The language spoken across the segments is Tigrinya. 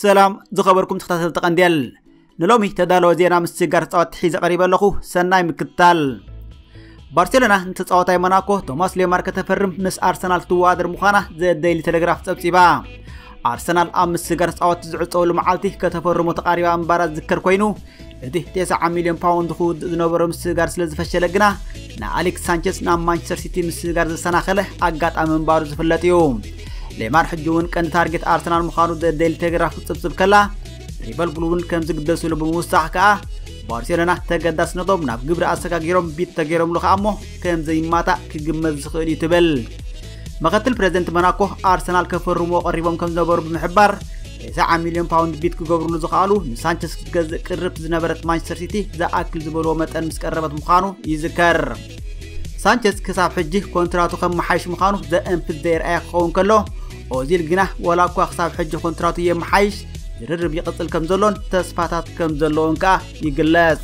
ሰላም ዝኸበርኩም ተኸታተልቲ ቀንዴል፣ ንሎሚ ተዳለወ ዜና ምስጋር ተጻወትቲ ሒዘ ቀሪበ ኣለኹ። ሰናይ ምክትታል። ባርሴሎና ንተጻዋታይ ሞናኮ ቶማስ ሌማር ከተፈርም ምስ ኣርሰናል ትወዳደር ምዃና ዘ ዴይሊ ቴሌግራፍ ጸብጺባ። ኣርሰናል ኣብ ምስጋር ተጻወትቲ ዝዕጸወሉ መዓልቲ ከተፈርሞ ተቓሪባ ምንባራ ዝዝከር ኮይኑ፣ እቲ ተስዓ ሚልዮን ፓውንድ ክውድእ ዝነበሮ ምስጋር ስለ ዝፈሸለ ግና፣ ንኣሌክስ ሳንቸዝ ናብ ማንቸስተር ሲቲ ምስጋር ዘሰናኸለ ኣጋጣሚ ምንባሩ ዝፍለጥ እዩ። ሌማር ሕጂ እውን ቀንዲ ታርጌት ኣርሰናል ምዃኑ ዘ ዴይሊ ቴሌግራፍ ክትጽብጽብ ከላ፣ ሊቨርፑል እውን ከም ዝግደስሉ ብምውሳኽ ከኣ፣ ባርሴሎና ተገዳስነቶም ናብ ግብሪ ኣሰጋጊሮም ቢት ተገይሮምሉ ከኣ እሞ ከም ዘይማታእ ክግመት ዝኽእል እዩ ትብል። ምክትል ፕሬዚደንት ሞናኮ፣ ኣርሰናል ከፈርምዎ ቀሪቦም ከም ዝነበሩ ብምሕባር፣ ተስዓ ሚልዮን ፓውንድ ቢት ክገብርሉ ዝኸኣሉ ንሳንቸስ ክትገዝእ ቅርብቲ ዝነበረት ማንቸስተር ሲቲ ዝኣክል ዝበልዎ መጠን ምስ ቀረበት ምዃኑ ይዝከር። ሳንቸስ ክሳብ ሕጂ ኮንትራቱ ከመሓይሽ ምዃኑ ዘእንፍት ዘይረኣየ ክኸውን ከሎ፣ ኦዚል ግና ዋላ እኳ ክሳብ ሕጂ ኮንትራቱ የመሓይሽ፣ ዝርርብ ይቕጽል ከም ዘሎን ተስፋታት ከም ዘለዎን ከኣ ይግለጽ።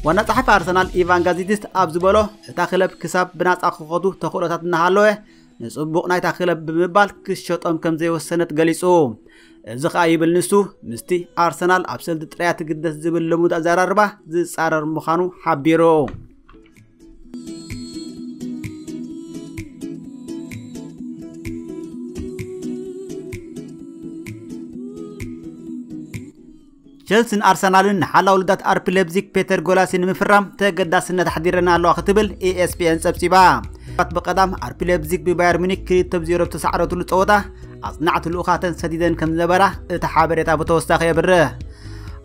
ዋና ጸሓፊ ኣርሰናል ኢቫን ጋዜቲስት ኣብ ዝበሎ፣ እታ ክለብ ክሳብ ብናጻ ክኸዱ ተኽእሎታት እናሃለወ፣ ንጽቡቕ ናይታ ክለብ ብምባል ክሸጦም ከም ዘይወሰነት ገሊጹ። እዚ ኸኣ ይብል ንሱ፣ ምስቲ ኣርሰናል ኣብ ሰልዲ ጥራያ ትግደስ ዝብል ልሙድ ኣዘራርባ ዝጻረር ምዃኑ ሓቢሩ። ቸልሲን ኣርሰናልን ንሓላው ልዳት ኣርቢ ሌፕዚግ ፔተር ጎላሲ ንምፍራም ተገዳስነት ኣሕዲረን ኣለዋ ክትብል ኤ ኤስ ፒ ኤን ጸብጺባ። ብቐዳም ኣርቢ ሌፕዚግ ብባየር ሚኒክ ክልተ ብ ዜሮ ብተሳዕረትሉ ጸወታ ኣጽናዕቲ ልኡኻተን ሰዲደን ከም ዝነበራ እቲ ሓበሬታ ብተወሳኺ የብርህ።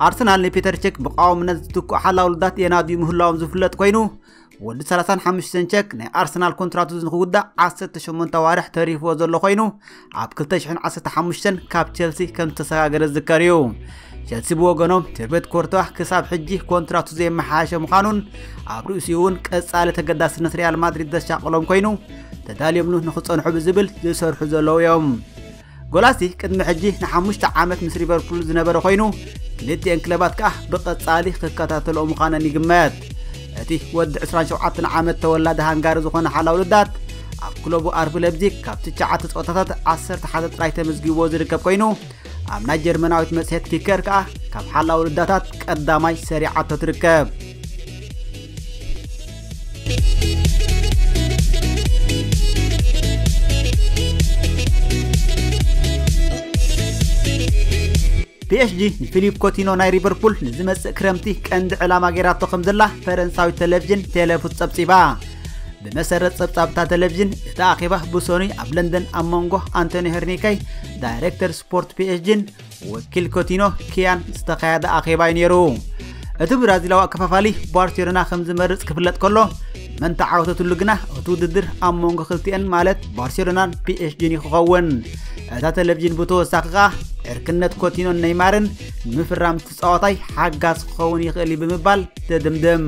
ኣርሰናል ንፒተር ቸክ ብቐዋምነት ዝትክኡ ሓላው ልዳት የናድዩ ምህላዎም ዝፍለጥ ኮይኑ፣ ወዲ ሰላሳን ሓሙሽተን ቸክ ናይ ኣርሰናል ኮንትራቱ ንክውዳእ ዓሰርተ ሸሞንተ ኣዋርሕ ተሪፍዎ ዘሎ ኮይኑ፣ ኣብ ክልተ ሽሕን ዓሰርተ ሓሙሽተን ካብ ቸልሲ ከም ዝተሰጋገረ ዝዝከር እዩ። ቸልሲ ብወገኖም ቴርቤት ኮርቶዋ ክሳብ ሕጂ ኮንትራቱ ዘየመሓየሸ ምዃኑን ኣብ ርእሲኡ እውን ቀጻሊ ተገዳስነት ሪያል ማድሪድ ዘሻቕሎም ኮይኑ፣ ተዳልዮምሉ ንክጸንሑ ብዝብል ዝሰርሑ ዘለዉ እዮም። ጎላሲ ቅድሚ ሕጂ ንሓሙሽተ ዓመት ምስ ሊቨርፑል ዝነበረ ኮይኑ፣ ክልቲኤን ክለባት ከኣ ብቐጻሊ ክከታተልኦ ምዃነን ይግመት። እቲ ወዲ ዕስራን ሸውዓተን ዓመት ተወላዲ ሃንጋሪ ዝኾነ ሓላው ልዳት፣ ኣብ ክለቡ ኣርቢ ሌፕዚግ ካብ ትሽዓተ ጸወታታት ዓሰርተ ሓደ ጥራይ ተመዝጊብዎ ዝርከብ ኮይኑ፣ ኣብ ናይ ጀርመናዊት መጽሔት ኪከር ከኣ ካብ ሓላው ልዳታት ቀዳማይ ሰሪዓቶ ትርከብ። ፒ ኤስ ጂ ንፊሊፕ ኮቲኖ ናይ ሊቨርፑል ንዝመጽእ ክረምቲ ቀንዲ ዕላማ ገይራቶ ከም ዘላ ፈረንሳዊት ቴሌቪዥን ቴሌፉት ጸብጺባ። ብመሰረት ጸብጻብታ ቴሌቪዥን፣ እቲ ኣኼባ ብሰኑይ ኣብ ለንደን ኣብ መንጎ ኣንቶኒ ሄርኒከይ፣ ዳይሬክተር ስፖርት ፒ ኤስ ጂን ወኪል ኮቲኖ ኪያን ዝተኻየደ ኣኼባ እዩ ነይሩ። እቲ ብራዚላዊ ኣከፋፋሊ ባርሴሎና ከም ዝመርጽ ክፍለጥ ከሎ፣ መን ተዓወተትሉ ግና እቲ ውድድር ኣብ መንጎ ክልቲኤን ማለት ባርሴሎናን ፒ ኤስ ጂን እዩ ክኸውን። እታ ቴሌቪዥን ብተወሳኺ ከኣ ዕርክነት ኮቲኖን ኔይማርን ንምፍራም እቲ ጸዋታይ ሓጋዝ ክኸውን ይኽእል እዩ ብምባል ትድምድም።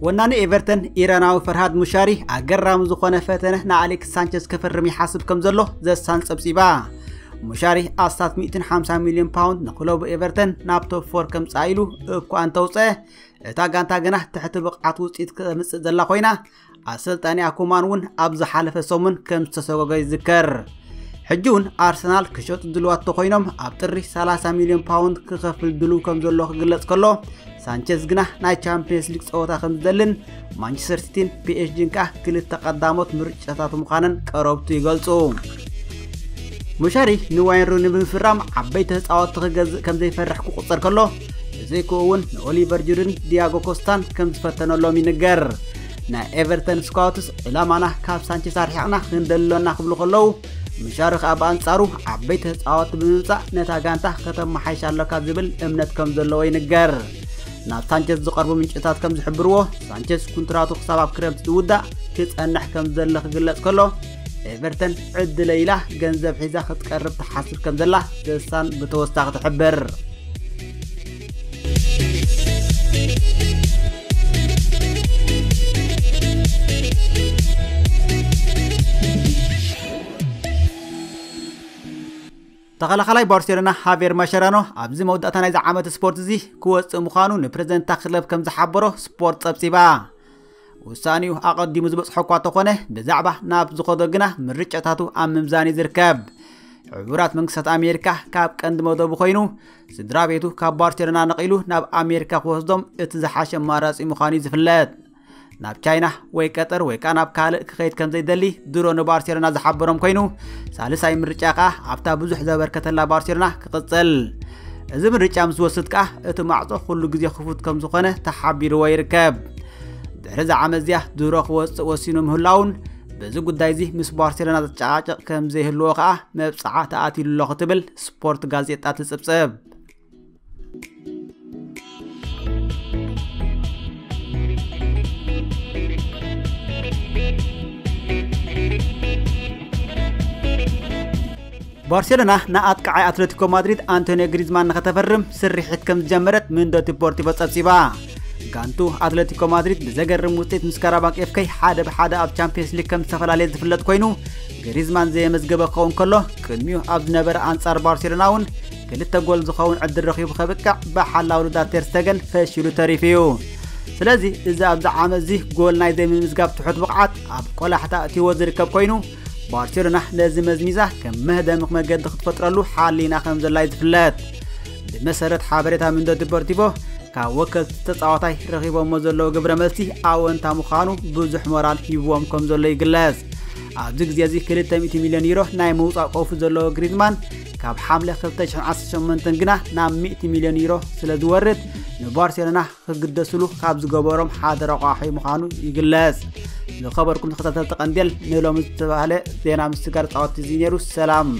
ወናኒ ኤቨርተን ኢራናዊ ፈርሃድ ሙሻሪ ኣገራሚ ዝኾነ ፈተነ ንኣሌክስ ሳንቸዝ ከፈርም ይሓስብ ከም ዘሎ ዘሳን ጸብጺባ። ሙሻሪ ኣስታት ሚእትን ሓምሳ ሚልዮን ፓውንድ ንክለቡ ኤቨርተን ናብ ቶፕ ፎር ከምጽኣ ኢሉ እኳ እንተውጸአ፣ እታ ጋንታ ግና ትሕቲ ብቕዓት ውጽኢት ከምጽእ ዘላ ኮይና፣ ኣሰልጣኒ ኣኩማን እውን ኣብ ዝሓለፈ ሰሙን ከም ዝተሰጎገ ይዝከር። ሕጂ እውን ኣርሰናል ክሸጡ ድልዋት ተኮይኖም ኣብ ጥሪ ሰላሳ ሚልዮን ፓውንድ ክኸፍል ድልው ከም ዘሎ ክግለጽ ከሎ፣ ሳንቸዝ ግና ናይ ቻምፒየንስ ሊግ ጸወታ ከም ዝደልን ማንቸስተር ሲቲን ፒ ኤስ ጂን ከኣ ክልተ ቀዳሞት ምርጫታት ምዃነን ቀረብቱ ይገልጹ። ሙሻሪ ንዋይን ሩኒ ብምፍራም ዓበይቲ ተጻወትቲ ክገዝእ ከም ዘይፈርሕ ክቁጸር ከሎ፣ ብዘይክኡ እውን ንኦሊቨር ጅሩን ዲያጎ ኮስታን ከም ዝፈተነሎም ይንገር። ናይ ኤቨርተን ስካውትስ ዕላማና ካብ ሳንቸስ ኣርሒቕና ክንደሊ ኣሎና ክብሉ ከለዉ፣ ሙሻሪ ከኣ ብኣንጻሩ ዓበይቲ ተጻወትቲ ብምምጻእ ነታ ጋንታ ከተመሓይሽ ኣሎካ ዝብል እምነት ከም ዘለዎ ይንገር። ናብ ሳንቸስ ዝቐርቡ ምንጭታት ከም ዝሕብርዎ፣ ሳንቸስ ኩንትራቱ ክሳብ ኣብ ክረምቲ ዝውዳእ ክጸንሕ ከም ዝደሊ ክግለጽ ከሎ፣ ኤቨርተን ዕድለ ኢላ ገንዘብ ሒዛ ክትቀርብ ትሓስብ ከም ዘላ ዘሳን ብተወሳኺ ትሕብር። ተኸላኻላይ ባርሴሎና ሃቬር ማሸራኖ ኣብዚ መወዳእታ ናይዚ ዓመት ስፖርት እዚ ክወፅእ ምዃኑ ንፕሬዝደንት እታ ክለብ ከም ዝሓበሮ ስፖርት ፀብፂባ። ውሳኔኡ ኣቐዲሙ ዝበፅሖ እኳ ተኾነ፣ ብዛዕባ ናብ ዝኸዶ ግና ምርጫታቱ ኣብ ምምዛን እዩ ዝርከብ። ሕቡራት መንግስታት ኣሜሪካ ካብ ቀንዲ መደቡ ኮይኑ፣ ስድራ ቤቱ ካብ ባርሴሎና ነቒሉ ናብ ኣሜሪካ ክወስዶም እቲ ዝሓሸ ኣማራጺ ምዃኑ እዩ ዝፍለጥ። ናብ ቻይና ወይ ቀጠር ወይ ከዓ ናብ ካልእ ክኸይድ ከም ዘይደሊ ድሮ ንባርሴሎና ዝሓበሮም ኮይኑ፣ ሳልሳይ ምርጫ ከዓ ኣብታ ብዙሕ ዘበርከተላ ባርሴሎና ክቕጽል። እዚ ምርጫ ምስ ዝወስድ ከዓ እቲ ማዕጾ ኩሉ ግዜ ክፉት ከም ዝኾነ ተሓቢርዎ ይርከብ። ድሕሪ እዛ ዓመት እዚኣ ድሮ ክወፅእ ወሲኑ ምህላውን፣ በዚ ጉዳይ እዚ ምስ ባርሴሎና ዘጨቃጭቕ ከም ዘይህልዎ ከዓ መብፅዓ ተኣትዩሉ ኣሎ ክትብል ስፖርት ጋዜጣ ትፅብፅብ። ባርሴሎና ንኣጥቃዓይ ኣትሌቲኮ ማድሪድ ኣንቶኒዮ ግሪዝማን ንኸተፈርም ስርሒት ከም ዝጀመረት ምንዶ ዲፖርቲቮ ጸብጺባ። ጋንቱ ኣትሌቲኮ ማድሪድ ብዘገርም ውፅኢት ምስ ካራባክ ኤፍከይ ሓደ ብሓደ ኣብ ቻምፒየንስ ሊግ ከም ዝተፈላለየ ዝፍለጥ ኮይኑ፣ ግሪዝማን ዘየመዝገበ ክኸውን ከሎ፣ ቅድሚኡ ኣብ ዝነበረ ኣንጻር ባርሴሎና እውን ክልተ ጎል ዝኸውን ዕድል ረኺቡ ከብቅዕ ብሓላው ልዳት ቴርስተገን ፈሺሉ ተሪፉ እዩ። ስለዚ እዚ ኣብዚ ዓመት እዚ ጎል ናይ ዘይምምዝጋብ ትሑት ብቕዓት ኣብ ቆላሕታ እትይዎ ዝርከብ ኮይኑ፣ ባርሴሎና ነዚ መዝሚዛ ከም መህደሚ መገዲ ክትፈጥረሉ ሓሊና ከም ዘላ እዩ ዝፍለጥ። ብመሰረት ሓበሬታ ምንዶ ዲፖርቲቮ፣ ካብ ወከልቲ ተጻዋታይ ረኺቦሞ ዘለዉ ግብረ መልሲ ኣወንታ ምዃኑ ብዙሕ ሞራል ሂብዎም ከም ዘሎ ይግለጽ። ኣብዚ ግዜ እዚ ክልተ ሚእቲ ሚልዮን ዩሮ ናይ ምውጻእ ቆፉ ዘለዎ ግሪዝማን፣ ካብ ሓምለ ክልተ ሽሕን ዓሰርተ ሸሞንተን ግና ናብ ሚእቲ ሚልዮን ዩሮ ስለ ዝወርድ፣ ንባርሴሎና ክግደስሉ ካብ ዝገበሮም ሓደ ረቋሒ ምዃኑ ይግለጽ። ዝኸበርኩም ተኸታተልቲ ቀንዴል፣ ንሎሚ ዝተባህለ ዜና ምስጋር ጻወቲ እዚ ነይሩ። ሰላም።